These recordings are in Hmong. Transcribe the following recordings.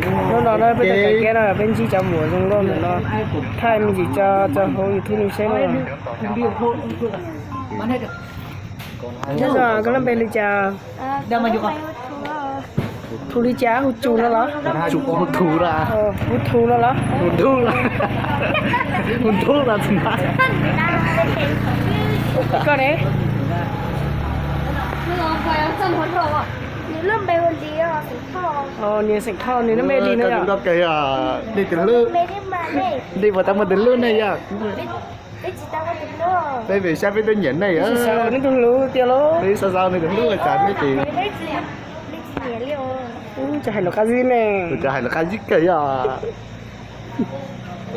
Hnub no na peb tuaj kawm kiab no peb ntsib cov muam zoo nkauj ntawm no, thaij me ntsis tso rau hauv YouTube nej saib na. Nyob zoo, koj lub npe li cas? Thu li cas, hu Tsu no los? Hu Thu no los? Hu Thu no. Koj ne? Niam xeem Thoj, nws lub npe li no yom? Nej puas tau muaj tus hlub ne yom? Peb vim saib peb twb nyiam nej, nej tus hlub tiag lauj. Peb xav xav nej tus hlub ua cas nej ces. Tsis hais lus qab zib ne. Tsis hais lus qab zib kawg yom.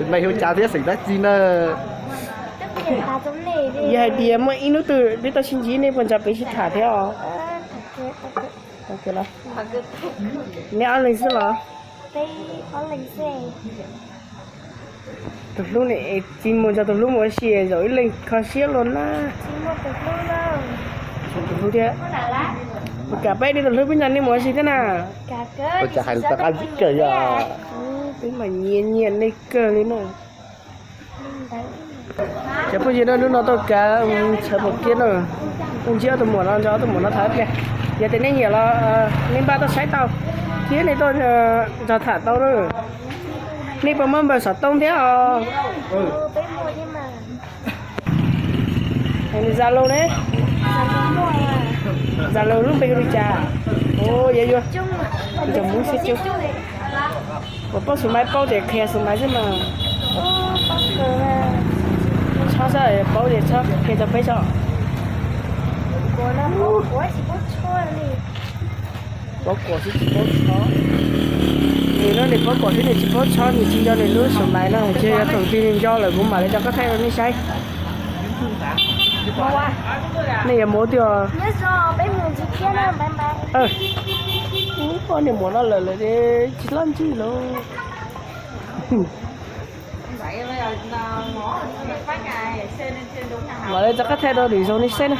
Npe hu cas thiab xeem dab tsi na? Yog hais tias muaj ib hnub twg peb tau sib ntsib nej puas nrog peb sib tham thiab os? Nej ob leeg xwb los? Tus hlub ne, tsis mus nrog tus hlub mus ua si, zaum ib leeg kho siab luaj na. Tus hlub thiab. Ua cas peb ib tus hlub peb nrog nej mus ua si thiab na? Ua cas hais lus qab zib kawg yom? Peb mas nyiam nyiam nej kawg li na. Cov phooj ywg na, hnub no tuaj kav tshav puas kiab na, kuj ntsib ob tug muam no, nrog ob tug muam no tham ib pliag. Yog tias nej nyiam los nej npaj tuaj saib tau, thiab nej tuaj nrog tham tau na. Nej puas muaj npawb xov tooj thiab os? Zalo ne? Zalo lub npe hu li cas? Ua yuav, yuav, cov Hmoob xwb cov. Kuv paub xus maiv paub ces qhia xus maiv xwb mas. Txhob xwb, paub ces txhob qhia rau peb tso. Paub kuam xwb tsis paub txhob. Nws no nws paub kuam xwb nws tsis paub txhob, nws tsis yog nws lub xus maiv no, tsis yog thaum twg nws nco lawm kuv mam li rov qab thaij rau nej saib. Nej yuav mus tiag. Ub, niam muam no lawm lawm tsis laj ntsib lauj. Mam li rov qab thaij rau lwm zaug nej saib na.